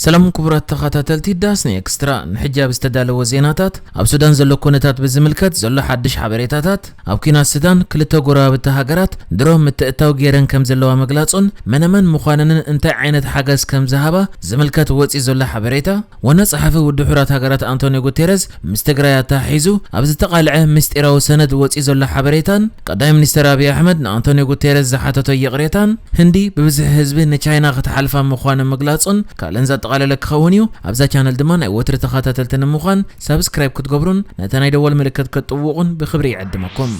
ሰላም ክቡራት ተኸታተልቲ ዳስኒ ኤክስትራ፣ ንሕጂ ኣብ ዝተዳለወ ዜናታት፣ ኣብ ሱዳን ዘሎ ኩነታት ብዝምልከት ዘሎ ሓድሽ ሓበሬታታት፣ ኣብ ኲናት ሱዳን ክልተ ጎረባብቲ ሃገራት ድሮ ምትእትታው ገይረን ከም ዘለዋ ምግላጹን መነመን ምዃነንን እንታይ ዓይነት ሓገዝ ከም ዝሃባ ዝምልከት ወጺኡ ዘሎ ሓበሬታ፣ ዋና ጸሓፊ ውድብ ሕቡራት ሃገራት ኣንቶኒዮ ጉቴረዝ ምስ ትግራይ ኣተሓሒዙ ኣብ ዝተቓልዐ ምስጢራዊ ሰነድ ወጺኡ ዘሎ ሓበሬታን፣ ቀዳማይ ሚኒስተር ኣብይ ኣሕመድ ንኣንቶኒዮ ጉቴረዝ ዝሓተቶ ይቕሬታን፣ ህንዲ ብብዝሒ ህዝቢ ንቻይና ክትሓልፋ ምዃኑ ምግላጹን ካልእን ዘጠቓለለ ክኸውን እዩ። ኣብዛ ቻነል ድማ ናይ ወትሪ ተኸታተልቲ ንምዃን ሳብስክራይብ ክትገብሩን ነታ ናይ ደወል ምልክት ክትጥውቑን ብኽብሪ ይዕድመኩም።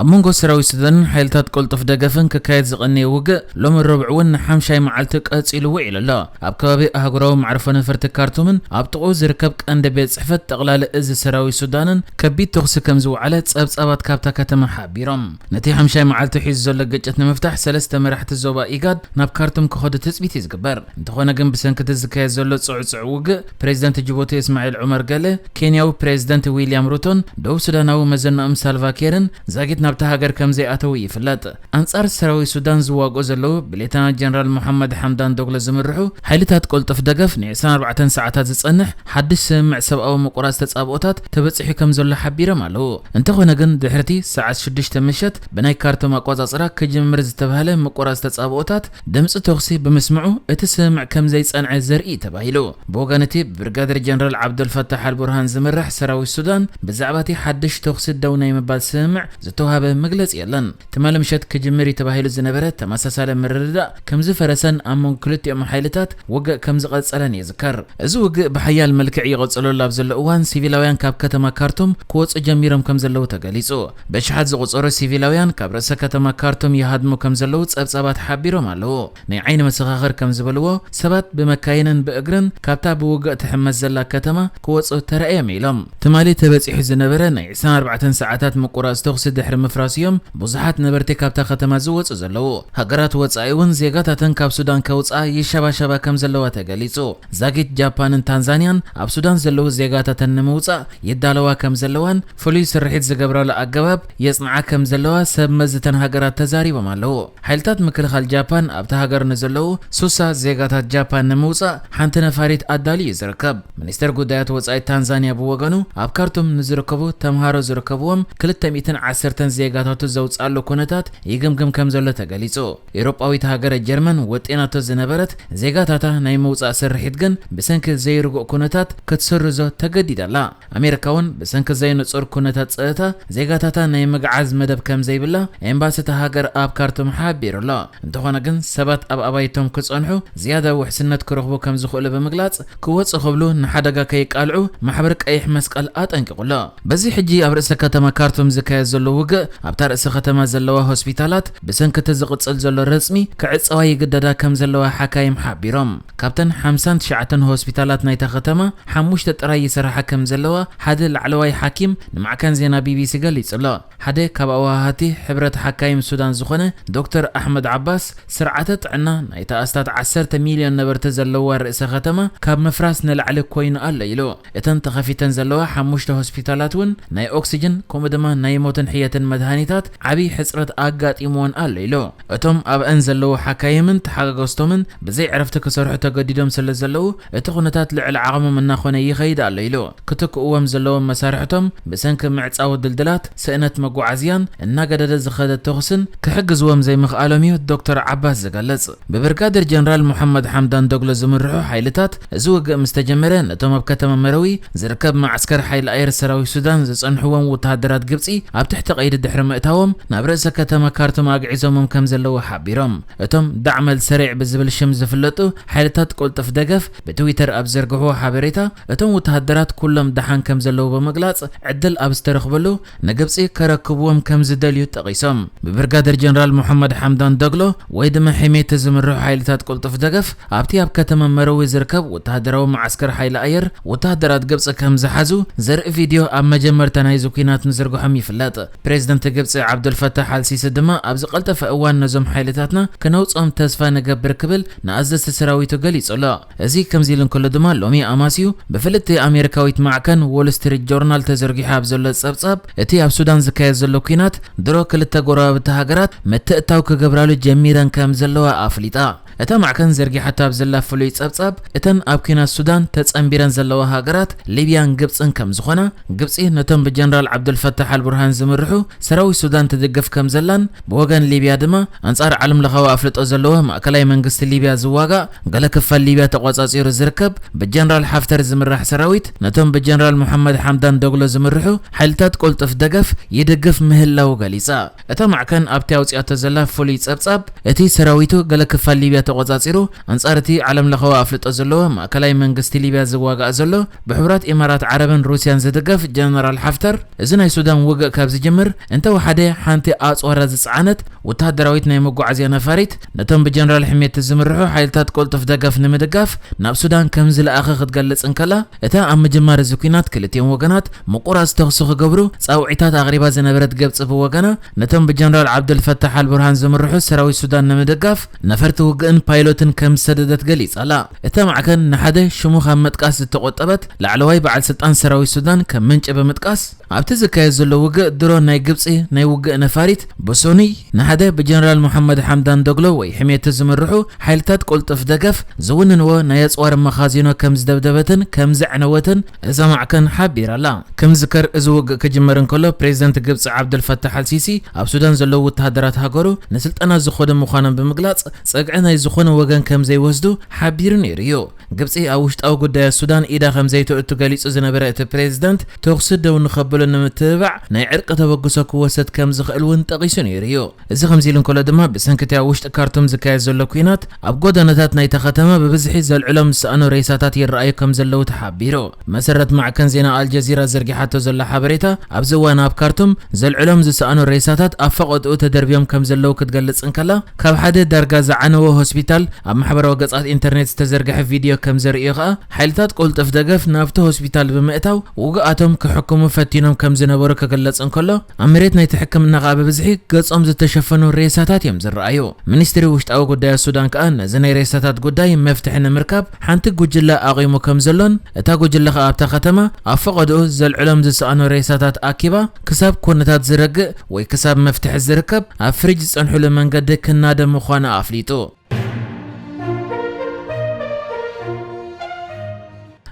ኣብ መንጎ ሰራዊት ሱዳንን ሓይልታት ቅልጡፍ ደገፍን ክካየድ ዝቐነየ ውግእ ሎሚ ረቡዕ እውን ንሓምሻይ መዓልቲ ቀጺሉ ውዒሉ ኣሎ። ኣብ ከባቢ ኣህጉራዊ መዕርፎ ነፈርቲ ካርቱምን ኣብ ጥቕኡ ዝርከብ ቀንዲ ቤት ጽሕፈት ጠቕላሊ እዚ ሰራዊት ሱዳንን ከቢድ ተኹሲ ከም ዝወዓለ ጸብጻባት ካብታ ከተማ ሓቢሮም። ነቲ ሓምሻይ መዓልቲ ሒዙ ዘሎ ግጭት ንምፍታሕ ሰለስተ መራሕቲ ዞባ ኢጋድ ናብ ካርቱም ክኸዱ ትጽቢት እዩ ዝግበር። እንተኾነ ግን ብሰንኪ እቲ ዝካየድ ዘሎ ጽዕጹዕ ውግእ ፕሬዚደንት ጅቡቲ እስማዒል ዑመር ገለ፣ ኬንያዊ ፕሬዚደንት ዊልያም ሩቶን ደቡብ ሱዳናዊ መዘናኦም ሳልቫ ኬርን ዛጊት ናብታ ሃገር ከም ዘይኣተዉ ይፍለጥ። ኣንጻር ሰራዊት ሱዳን ዝዋግኡ ዘለዉ ብሌተናል ጀነራል መሓመድ ሓምዳን ዶግሎ ዝምርሑ ሓይልታት ቅልጡፍ ደገፍ ን ዕስራን ኣርባዕተን ሰዓታት ዝጸንሕ ሓድሽ ስምምዕ ሰብኣዊ ምቁራጽ ተጻብኦታት ተበጺሑ ከም ዘሎ ሓቢሮም ኣለዉ። እንተኾነ ግን ድሕርቲ ሰዓት ሽዱሽተ ምሸት ብናይ ካርቱም ኣቆጻጽራ ክጅምር ዝተባህለ ምቁራጽ ተጻብኦታት ድምጺ ተኹሲ ብምስምዑ እቲ ስምምዕ ከም ዘይጸንዐ ዘርኢ እዩ ተባሂሉ። ብወገን እቲ ብብርጋደር ጀነራል ዓብዱልፈታሕ ኣልቡርሃን ዝምራሕ ሰራዊት ሱዳን ብዛዕባ እቲ ሓድሽ ተኹሲ ደው ናይ ምባል ስምምዕ ዝተዋህበ መግለጺ የለን። ትማሊ ምሸት ክጅምር እዩ ተባሂሉ ዝነበረ ተመሳሳሊ ምርድዳእ ከም ዝፈረሰን ኣብ መንጎ ክልቲኦም ሓይልታት ውግእ ከም ዝቐጸለን ይዝከር። እዚ ውግእ ብሓያል መልክዕ ይቐጸለሉ ኣብ ዘሎ እዋን ሲቪላውያን ካብ ከተማ ካርቱም ክወጹ ጀሚሮም ከም ዘለዉ ተገሊጹ። በሽሓት ዝቑጸሩ ሲቪላውያን ካብ ርእሰ ከተማ ካርቱም ይሃድሙ ከም ዘለዉ ጸብጻባት ሓቢሮም ኣለዉ። ናይ ዓይኒ መሰኻኽር ከም ዝበልዎ ሰባት ብመካይንን ብእግርን ካብታ ብውግእ ትሕመስ ዘላ ከተማ ክወጹ ተራእዮም ኢሎም። ትማሊ ተበጺሑ ዝነበረ ናይ ዕስራን ኣርባዕተን ሰዓታት ምቁራጽ ተኹሲ ድሕሪ ምፍራሱ እዮም ብዙሓት ነበርቲ ካብታ ከተማ ዝወጹ ዘለዉ። ሃገራት ወጻኢ እውን ዜጋታተን ካብ ሱዳን ከውጽኣ ይሸባሸባ ከም ዘለዋ ተገሊጹ። ዛጊት ጃፓንን ታንዛንያን ኣብ ሱዳን ዘለዉ ዜጋታተን ንምውጻእ ይዳለዋ ከም ዘለዋን ፍሉይ ስርሒት ዝገብራሉ ኣገባብ የጽንዓ ከም ዘለዋ ሰብ መዚ እተን ሃገራት ተዛሪቦም ኣለዉ። ሓይልታት ምክልኻል ጃፓን ኣብታ ሃገር ንዘለዉ ሱሳ ዜጋታት ጃፓን ንምውጻእ ሓንቲ ነፋሪት ኣዳልዩ እዩ ዝርከብ። ሚኒስተር ጉዳያት ወጻኢ ታንዛንያ ብወገኑ ኣብ ካርቱም ንዝርከቡ ተምሃሮ ዝርከብዎም ክልተ ሚእትን ዓሰርተን ዜጋታቱ ዘውጽኣሉ ኩነታት ይግምግም ከም ዘሎ ተገሊጹ። ኤውሮጳዊት ሃገረ ጀርመን ወጢናቶ ዝነበረት ዜጋታታ ናይ ምውጻእ ስርሒት ግን ብሰንኪ ዘይርጉእ ኩነታት ክትስርዞ ተገዲዳ ኣላ። ኣሜሪካ እውን ብሰንኪ ዘይንጹር ኩነታት ጸጥታ ዜጋታታ ናይ ምግዓዝ መደብ ከም ዘይብላ ኤምባሲ እታ ሃገር ኣብ ካርቱም ሓቢሩ ኣሎ። እንተኾነ ግን ሰባት ኣብ ኣባይቶም ክጸንሑ ዝያዳ ውሕስነት ክረኽቡ ከም ዝኽእሉ ብምግላጽ ክወጹ ክብሉ ንሓደጋ ከይቃልዑ ማሕበር ቀይሕ መስቀል ኣጠንቂቑ ኣሎ። በዚ ሕጂ ኣብ ርእሰ ከተማ ካርቱም ዝካየድ ዘሎ ውግእ ኣብታ ርእሰ ከተማ ዘለዋ ሆስፒታላት ብሰንኪ እቲ ዝቕጽል ዘሎ ረጽሚ ክዕጸዋ ይግደዳ ከም ዘለዋ ሓካይም ሓቢሮም። ካብተን ሓምሳን ትሽዓተን ሆስፒታላት ናይታ ከተማ ሓሙሽተ ጥራይ ይሰርሓ ከም ዘለዋ ሓደ ላዕለዋይ ሓኪም ንማዕከን ዜና ቢቢሲ ገሊጹ ኣሎ። ሓደ ካብ ኣዋሃቲ ሕብረት ሓካይም ሱዳን ዝኾነ ዶክተር ኣሕመድ ዓባስ፣ ስርዓተ ጥዕና ናይታ ኣስታት ዓሰርተ ሚልዮን ነበርቲ ዘለዋ ርእሰ ከተማ ካብ ምፍራስ ንላዕሊ ኮይኑ ኣሎ ኢሉ። እተን ተኸፊተን ዘለዋ ሓሙሽተ ሆስፒታላት እውን ናይ ኦክሲጅን ከምኡ ድማ ናይ ሞትን ሕየትን መድሃኒታት ዓብዪ ሕጽረት ኣጋጢምዎን ኣሎ ኢሉ። እቶም ኣብአን ዘለዉ ሓካይምን ተሓጋገዝቶምን ብዘይ ዕረፍቲ ክሰርሑ ተገዲዶም ስለ ዘለዉ እቲ ኩነታት ልዕሊ ዓቕሞም እናኾነ ይኸይድ ኣሎ ኢሉ። ክትክእዎም ዘለዎም መሳርሕቶም ብሰንኪ ምዕጻው ድልድላት፣ ስእነት መጓዓዝያን እናገደደ ዝኸደ ተኹስን ክሕግዝዎም ዘይምኽኣሎም እዩ ዶክተር ዓባስ ዝገልጽ። ብብርጋደር ጀነራል መሓመድ ሓምዳን ዶግሎ ዝምርሑ ሓይልታት እዚ ውግእ ምስ ተጀመረ ነቶም ኣብ ከተማ መረዊ ዝርከብ መዓስከር ሓይሊ ኣየር ሰራዊት ሱዳን ዝጸንሕዎም ወተሃደራት ግብጺ ኣብ ትሕቲ ቀይዲ ድሕሪ ምእታዎም ናብ ርእሰ ከተማ ካርቱም ኣግዒዞሞም ከም ዘለዉ ሓቢሮም። እቶም ዳዕመል ሰሪዕ ብዝብል ሽም ዝፍለጡ ሓይልታት ቅልጡፍ ደገፍ ብትዊተር ኣብ ዘርግሕዎ ሓበሬታ እቶም ወተሃደራት ኩሎም ደሓን ከም ዘለዉ ብምግላጽ ዕድል ኣብ ዝተረኽበሉ ንግብጺ ከረክብዎም ከም ዝደልዩ ጠቒሶም። ብብርጋደር ጀነራል መሓመድ ሓምዳን ዶግሎ ወይ ድማ ሒሜቲ ዝምርሑ ሓይልታት ቅልጡፍ ደገፍ ኣብቲ ኣብ ከተማ መረዊ ዝርከብ ወተሃደራዊ መዓስከር ሓይሊ ኣየር ወተሃደራት ግብጺ ከም ዝሓዙ ዘርኢ ቪድዮ ኣብ መጀመርታ ናይዚ ኲናት ምዝርግሖም ይፍለጥ። ፕሬዚደንት ግብጺ ዓብዱልፈታሕ ኣልሲሲ ድማ ኣብ ዝቐልጠፈ እዋን ነዞም ሓይልታትና ክነውጽኦም ተስፋ ንገብር ክብል ንኣዘዝቲ ሰራዊቱ ገሊጹ ኣሎ። እዚ ከምዚ ኢሉ እንከሎ ድማ ሎሚ ኣማስዩ ብፍልጥቲ ኣሜሪካዊት ማዕከን ዎል ስትሪት ጆርናል ተዘርጊሑ ኣብ ዘሎ ጸብጻብ እቲ ኣብ ሱዳን ዝካየድ ዘሎ ኲናት ድሮ ክልተ ጎረባብቲ ሃገራት ምትእትታው ክገብራሉ ጀሚረን ከም ዘለዋ ኣፍሊጣ። እታ ማዕከን ዘርጊሓቶ ኣብ ዘላ ፍሉይ ጸብጻብ፣ እተን ኣብ ኲናት ሱዳን ተጸንቢረን ዘለዋ ሃገራት ሊብያን ግብጽን ከም ዝኾና፣ ግብጺ ነቶም ብጀነራል ዓብዱልፈታሕ ኣልቡርሃን ዝምርሑ ሰራዊት ሱዳን ትድግፍ ከም ዘላን፣ ብወገን ሊብያ ድማ ኣንጻር ዓለም ለኻዊ ኣፍልጦ ዘለዎ ማእከላይ መንግስቲ ሊብያ ዝዋጋእ፣ ገለ ክፋል ሊብያ ተቖጻጺሩ ዝርከብ ብጀነራል ሓፍተር ዝምራሕ ሰራዊት ነቶም ብጀነራል ሙሓመድ ሓምዳን ዶግሎ ዝምርሑ ሓይልታት ቅልጡፍ ደገፍ ይድግፍ ምህላው ገሊጻ። እታ ማዕከን ኣብቲ ኣውጺኣቶ ዘላ ፍሉይ ጸብጻብ፣ እቲ ሰራዊቱ ገለ ክፋል ሊብያ ተቖጻጺሩ፣ ኣንጻር እቲ ዓለም ለኻዊ ኣፍልጦ ዘለዎ ማእከላይ መንግስቲ ሊብያ ዝዋጋእ ዘሎ ብሕቡራት ኢማራት ዓረብን ሩስያን ዝድገፍ ጀነራል ሓፍተር፣ እዚ ናይ ሱዳን ውግእ ካብ ዝጅምር እንተወሓደ ሓንቲ ኣጽዋራ ዝጸዓነት ወተሃደራዊት ናይ መጓዓዝያ ነፋሪት ነቶም ብጀነራል ሕሜቲ ዝምርሑ ሓይልታት ቅልጡፍ ደገፍ ንምድጋፍ ናብ ሱዳን ከም ዝለኣኸ ክትገልጽ እንከላ፣ እታ ኣብ ምጅማር እዚ ኲናት ክልቲኦም ወገናት ምቁራጽ ተኹሲ ክገብሩ ጻውዒታት ኣቕሪባ ዝነበረት ግብጺ ብወገና፣ ነቶም ብጀነራል ዓብደልፈታሕ ኣልቡርሃን ዝምርሑ ሰራዊት ሱዳን ንምድጋፍ ነፈርቲ ውግእን ፓይሎትን ከም ዝሰደደት ገሊጻ ኣላ። እታ ማዕከን ንሓደ ሽሙ ካብ ምጥቃስ ዝተቖጠበት ላዕለዋይ በዓል ስልጣን ሰራዊት ሱዳን ከም ምንጪ ብምጥቃስ፣ ኣብቲ ዝካየድ ዘሎ ውግእ ድሮን ናይ ግብጺ ናይ ውግእ ነፋሪት ብሶኑይ ንሓደ ብጀነራል ሙሓመድ ሓምዳን ዶግሎ ወይ ሕሜቲ ዝምርሑ ሓይልታት ቅልጡፍ ደገፍ ዝውንንዎ ናይ ኣጽዋር መኻዚኖ ከም ዝደብደበትን ከም ዘዕነወትን እዛ ማዕከን ሓቢራ ኣላ። ከም ዝከር፣ እዚ ውግእ ክጅመር እንከሎ ፕሬዚደንት ግብጺ ዓብደልፈታሕ ኣልሲሲ ኣብ ሱዳን ዘለዉ ወተሃደራት ሃገሩ ንስልጠና ዝኸዱ ምዃኖም ብምግላጽ፣ ጸግዒ ናይ ዝኾነ ወገን ከም ዘይወስዱ ሓቢሩ ነይሩ እዩ። ግብጺ ኣብ ውሽጣዊ ጉዳያት ሱዳን ኢዳ ከም ዘይተእቱ ገሊጹ ዝነበረ እቲ ፕሬዚደንት፣ ተኹሲ ደው ንኸብሎ ንምትብባዕ ናይ ዕርቂ ተበግሶ ክወሰድ ከም ዝኽእል እውን ጠቒሱ ነይሩ እዩ። እዚ ከምዚ ኢሉ እንከሎ ድማ፣ ብሰንኪ እቲ ኣብ ውሽጢ ካርቱም ዝካየድ ዘሎ ኲናት፣ ኣብ ጎደናታት ናይታ ከተማ ብብዝሒ ዘልዕሎም ዝሰኣኑ ሬሳታት ይረኣዩ ከም ዘለዉ ተሓቢሩ። መሰረት ማዕከን ዜና ኣልጀዚራ ዘርጊሓቶ ዘላ ሓበሬታ፣ ኣብዚ እዋን ኣብ ካርቱም ዘልዕሎም ዝሰኣኑ ሬሳታት ኣብ ፈቐድኡ ተደርብዮም ከም ዘለዉ ክትገልጽ እንከላ፣ ካብ ሓደ ዳርጋ ዝዓነወ ሆስፒታል ኣብ ማሕበራዊ ገጻት ኢንተርኔት ዝተዘርግሐ ቪድዮ ከም ዘርእዮ ከኣ፣ ሓይልታት ቅልጡፍ ደገፍ ናብቲ ሆስፒታል ብምእታው ውጉኣቶም ክሕክሙ ፈቲኖም ከም ዝነበሩ ክግለጽ እንከሎ፣ ኣብ መሬት ናይቲ ሕክምና ከኣ ብብዝሒ ገጾም ዝተሸፈኑ ሬሳታት እዮም ዝረኣዩ። ሚኒስትሪ ውሽጣዊ ጉዳያት ሱዳን ከኣ ነዚ ናይ ሬሳታት ጉዳይ መፍትሒ ንምርካብ ሓንቲ ጉጅለ ኣቒሙ ከም ዘሎን፣ እታ ጉጅለ ከኣ ኣብታ ከተማ ኣብ ፈቐድኡ ዘልዕሎም ዝሰኣኑ ሬሳታት ኣኪባ ክሳብ ኩነታት ዝረግእ ወይ ክሳብ መፍትሒ ዝርከብ ኣብ ፍሪጅ ዝጸንሕሉ መንገዲ ክናደ ምዃኑ ኣፍሊጡ።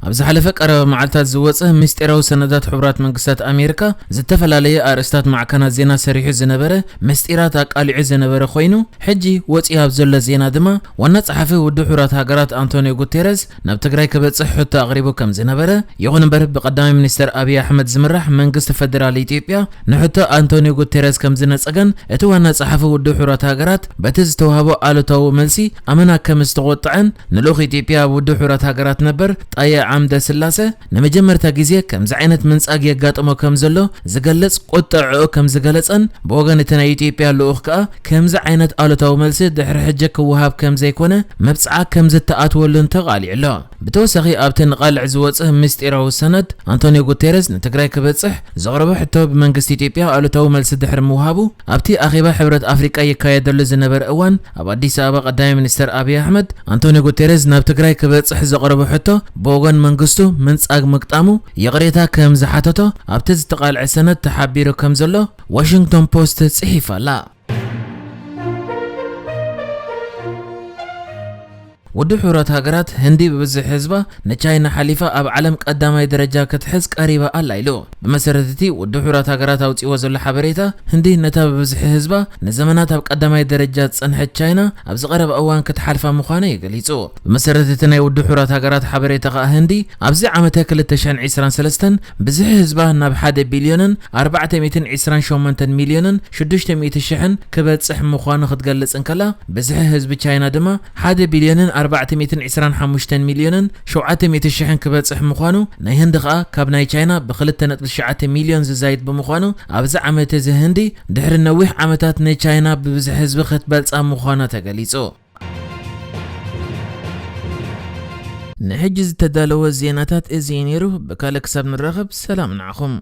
ኣብ ዝሓለፈ ቀረባ መዓልታት ዝወጸ ምስጢራዊ ሰነዳት ሕቡራት መንግስታት ኣሜሪካ ዝተፈላለየ ኣርእስታት ማዕከናት ዜና ሰሪሑ ዝነበረ፣ ምስጢራት ኣቃሊዑ ዝነበረ ኮይኑ፣ ሕጂ ወጺኡ ኣብ ዘሎ ዜና ድማ ዋና ጸሓፊ ውድብ ሕቡራት ሃገራት ኣንቶኒዮ ጉቴረዝ ናብ ትግራይ ክበጽሕ ሕቶ ኣቕሪቡ ከም ዝነበረ፣ ይኹን እምበር ብቀዳማይ ሚኒስተር ኣብይ ኣሕመድ ዝምራሕ መንግስቲ ፈደራል ኢትዮጵያ ንሕቶ ኣንቶኒዮ ጉቴረዝ ከም ዝነጸገን፣ እቲ ዋና ጸሓፊ ውድብ ሕቡራት ሃገራት በቲ ዝተዋህቦ ኣሉታዊ መልሲ ኣመና ከም ዝተቖጥዐን፣ ንልኡኽ ኢትዮጵያ ኣብ ውድብ ሕቡራት ሃገራት ነበር ጣየ ዓምደ ስላሰ ንመጀመርታ ግዜ ከምዚ ዓይነት ምንጻግ የጋጥሞ ከም ዘሎ ዝገልጽ ቁጥዕኡ ከም ዝገለጸን፣ ብወገን እቲ ናይ ኢትዮጵያ ልኡኽ ከኣ ከምዚ ዓይነት ኣሉታዊ መልሲ ድሕሪ ሕጂ ክወሃብ ከም ዘይኮነ መብጽዓ ከም ዝተኣትወሉን ተቓሊዑ ኣሎ። ብተወሳኺ ኣብቲ ንቓልዕ ዝወጽእ ምስጢራዊ ሰነድ ኣንቶኒዮ ጉቴረዝ ንትግራይ ክበጽሕ ዘቕረቦ ሕቶ ብመንግስቲ ኢትዮጵያ ኣሉታዊ መልሲ ድሕሪ ምውሃቡ፣ ኣብቲ ኣኼባ ሕብረት ኣፍሪቃ ይካየደሉ ዝነበረ እዋን ኣብ ኣዲስ ኣበባ ቀዳማይ ሚኒስተር ኣብይ ኣሕመድ ኣንቶኒዮ ጉቴረዝ ናብ ትግራይ ክበጽሕ ዘቕረቦ ሕቶ ብወገን መንግስቱ ምንጻግ ምግጣሙ ይቕሬታ ከም ዝሓተቶ ኣብቲ ዝተቓልዐ ሰነድ ተሓቢሩ ከም ዘሎ ዋሽንግቶን ፖስት ጽሒፋ ኣላ። ውድብ ሕቡራት ሃገራት፣ ህንዲ ብብዝሒ ህዝባ ንቻይና ሓሊፋ ኣብ ዓለም ቀዳማይ ደረጃ ክትሕዝ ቀሪባ ኣላ ኢሉ። ብመሰረት እቲ ውድብ ሕቡራት ሃገራት ኣውጺእዎ ዘሎ ሓበሬታ፣ ህንዲ ነታ ብብዝሒ ህዝባ ንዘመናት ኣብ ቀዳማይ ደረጃ ዝጸንሐት ቻይና ኣብዚ ቀረባ እዋን ክትሓልፋ ምዃና እዩ ገሊጹ። ብመሰረት እቲ ናይ ውድብ ሕቡራት ሃገራት ሓበሬታ ከኣ፣ ህንዲ ኣብዚ ዓመተ ክልተ ሽሕን ዕስራን ሰለስተን ብዝሒ ህዝባ ናብ ሓደ ቢልዮንን ኣርባዕተ ሚእትን ዕስራን ሸሞንተን ሚልዮንን ሽዱሽተ ሚእቲ ሽሕን ክበጽሕ ምዃኑ ክትገልጽ እንከላ፣ ብዝሒ ህዝቢ ቻይና ድማ ሓደ ቢልዮንን ኣርባዕተ ሚእትን ዕስራን ሓሙሽተን ሚልዮንን ሸውዓተ ሚእቲ ሽሕን ክበጽሕ ምዃኑ ናይ ህንዲ ከኣ ካብ ናይ ቻይና ብክልተ ነጥቢ ትሽዓተ ሚልዮን ዝዛይድ ብምዃኑ ኣብዚ ዓመት እዚ ህንዲ ድሕሪ ነዊሕ ዓመታት ንቻይና ብብዝሒ ህዝቢ ክትበልጻ ምዃና ተገሊጹ። ንሕጂ ዝተዳለወ ዜናታት እዚ እዩ ነይሩ። ብካልእ ክሳብ ንራኸብ ሰላም ንዓኹም።